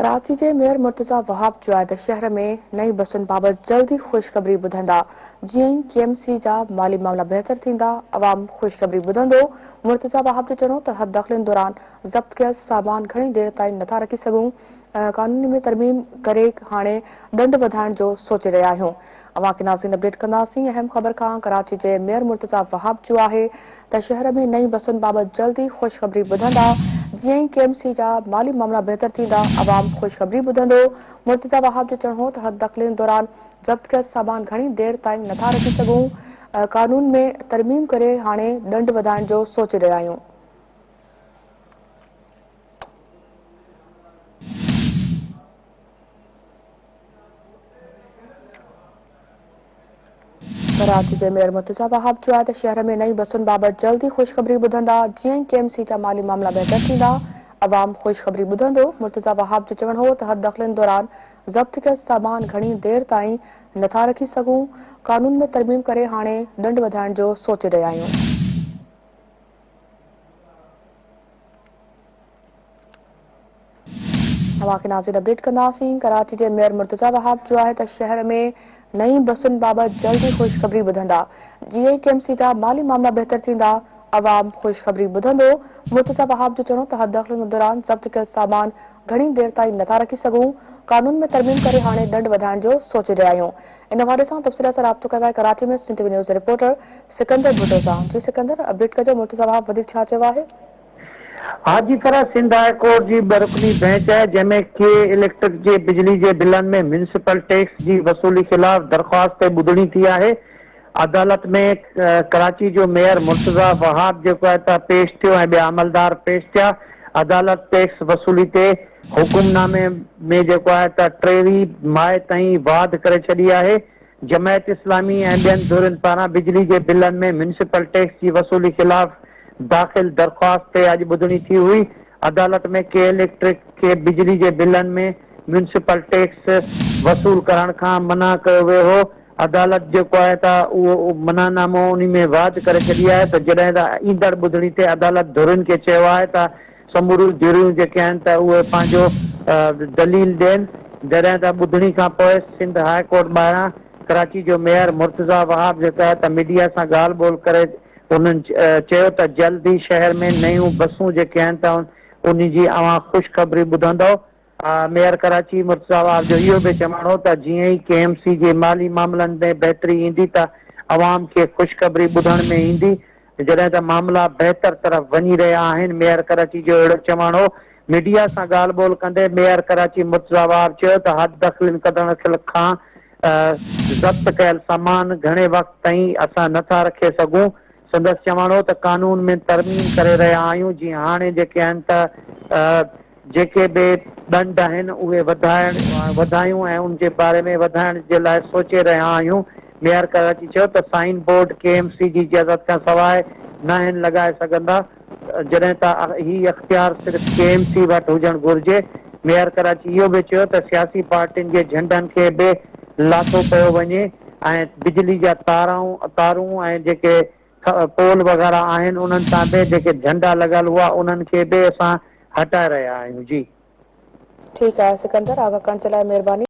ڪراچي جي ميئر مرتضيٰ وهاب چيو آهي ته شهر ۾ نئين بسن بابت جلد ئي خوشخبري ٻڌندا، جيئن ئي ڪي ايم سي جا مالي معاملا بهتر ٿيندا، عوام خوشخبري ٻڌندو. مرتضيٰ وهاب جو چوڻ هو ته حددخلين دوران ضبط ڪيل سامان گهڻي دير تائين نٿا رکي سگهون، قانون ۾ ترميم ڪري هاڻي ڏنڊ وڌائڻ جو سوچي رهيا آهيون. اوهان کي ناظرين اپڊيٽ ڪنداسين اهم خبر کان ڪراچي جي ميئر مرتضيٰ وهاب چيو آهي ته شهر ۾ نئين بسن بابت جلد ئي خوشخبري ٻڌندا جيئن ئي ڪي ايم سي جا مالي معاملا بهتر ٿيندا عوام خوشخبري ٻڌندو مرتضيٰ وهاب جو چوڻ هو ته حددخلين دوران ضبط ڪيل سامان گهڻي دير تائين نٿا رکي سگهون قانون ۾ ترميم ڪري هاڻي ڏنڊ وڌائڻ جو سوچي رهيا آهيون. ڪراچي جي ميئر مرتضيٰ وهاب چيو آهي ته شهر ۾ نئين بسن بابت جلد ئي خوشخبري ٻڌندا، جيئن ئي ڪي ايم سي جا مالي معاملا بهتر ٿيندا، عوام خوشخبري ٻڌندو. مرتضيٰ وهاب جو چوڻ هو ته حددخلين دوران ضبط ڪيل سامان گهڻي دير تائين نٿا رکي سگهون، قانون ۾ ترميم ڪري هاڻي ڏنڊ وڌائڻ جو سوچي رهيا آهيون. اوهان کي ناظرين اپڊيٽ ڪنداسين ڪراچي جي ميئر مرتضيٰ وهاب چيو آهي ته شهر ۾ نئين بسن بابت جلد ئي خوشخبري ٻڌندا جيئن ئي ڪي ايم سي جا مالي معاملا بهتر ٿيندا عوام خوشخبري ٻڌندو مرتضيٰ وهاب جو چوڻ هو ته حددخلين دوران ضبط ڪيل سامان گهڻي دير تائين نٿا رکي سگهون قانون ۾ ترميم ڪري هاڻي ڏنڊ وڌائڻ جو سوچي رهيا آهيون ان حوالي سان تفصيل سان رابطو ڪيو آهي Karachi ۾ Sindh T V news reporter Sikandar Bhutto سان جي سڪندر اپڊيٽ ڪجو مرتضيٰ وهاب وڌيڪ ڇا چيو آهي. حاجي فرح سنڌ هاء ڪورٽ جي ٻه رڪني بئنچ آهي جنهن ۾ ڪي اليڪٽرڪ جي بجلي جي بلن ۾ ميونسپل ٽيڪس جي وصولي خلاف درخواست تي ٻڌڻي ٿي آهي عدالت ۾ ڪراچي جو ميئر مرتضيٰ وهاب جيڪو آهي ته پيش ٿيو ۽ ٻيا عملدار پيش ٿيا عدالت ٽيڪس وصولي تي حڪم نامي ۾ جيڪو آهي ته 23 مئي تائين واڌ ڪري ڇڏي آهي جماعت اسلامي ۽ ٻين ڌرين پاران بجلي جي بلن ۾ ميونسپل ٽيڪس جي وصولي خلاف داخل درخواست تي اڄ ٻڌڻي ٿي هئي. عدالت ۾ ڪي اليڪٽرڪ کي بجلي جي بلن ۾ ميونسپل ٽيڪس وصول ڪرڻ کان منع ڪيو ويو هو. عدالت جيڪو آهي ته اهو منع نامو انهي ۾ واڌ ڪري ڇڏي آهي ته جڏهن ته ايندڙ ٻڌڻي تي عدالت ڌرين کي چيو آهي ته سموريون ڌريون جيڪي آهن ته اهي پنهنجو دليل ڏين. جڏهن ته ٻڌڻي کانپوء سنڌ هاء ڪورٽ ٻاهران ڪراچي جو ميئر مرتضيٰ وهاب جيڪو آهي ته ميڊيا سان ڳالهه ٻولهه ڪري انهن چيو ته جلد ئي شهر ۾ نيون بسون جيڪي آهن ته انهي جي اوهان خوشخبري ٻڌندؤ. ميئر ڪراچي مرتضيٰ وهاب جو اهو به چوڻ هو ته جيئن ئي ڪي ايم سي جي مالي معاملن ۾ بهتري ايندي ته عوام کي خوشخبري ٻڌڻ ۾ ايندي جڏهن ته معاملا بهتر طرف وڃي رهيا آهن، ميئر ڪراچي جو اهڙو چوڻ هو. ميڊيا سان ڳالهه ٻولهه ڪندي ميئر ڪراچي مرتضيٰ وهاب چيو ته حد دخلين ڪندڙن کان ضبط ڪيل سامان گهڻي وقت تائين اسان نه ٿا رکي سگهون، سندس چوڻ هو ته قانون ۾ ترميم ڪري رهيا آهيون جيئن هاڻي جيڪي آهن ته جيڪي به ڏنڊ آهن اهي وڌائڻ وڌايون ۽ ان جي باري ۾ وڌائڻ جي لاء سوچي رهيا آهيون. ميئر ڪراچي چيو ته sign board K M C جي اجازت کان سواء ناهن لڳائي سگهندا جڏهن ته هي اختيار صرف ڪي ايم سي وٽ هجڻ گهرجي. ميئر ڪراچي اهو به چيو ته سياسي پارٽين جي جهنڊن کي به لاٿو پيو وڃي ۽ بجلي جا تارون ۽ جيڪي پول وغيره آهن انهن تان به جيڪي جهنڊا لڳل هئا انهن کي به اسان هٽائي رهيا آهيون جي. ٺيڪ آهي سڪندر آگاهه ڪرڻ جي لاء مهرباني.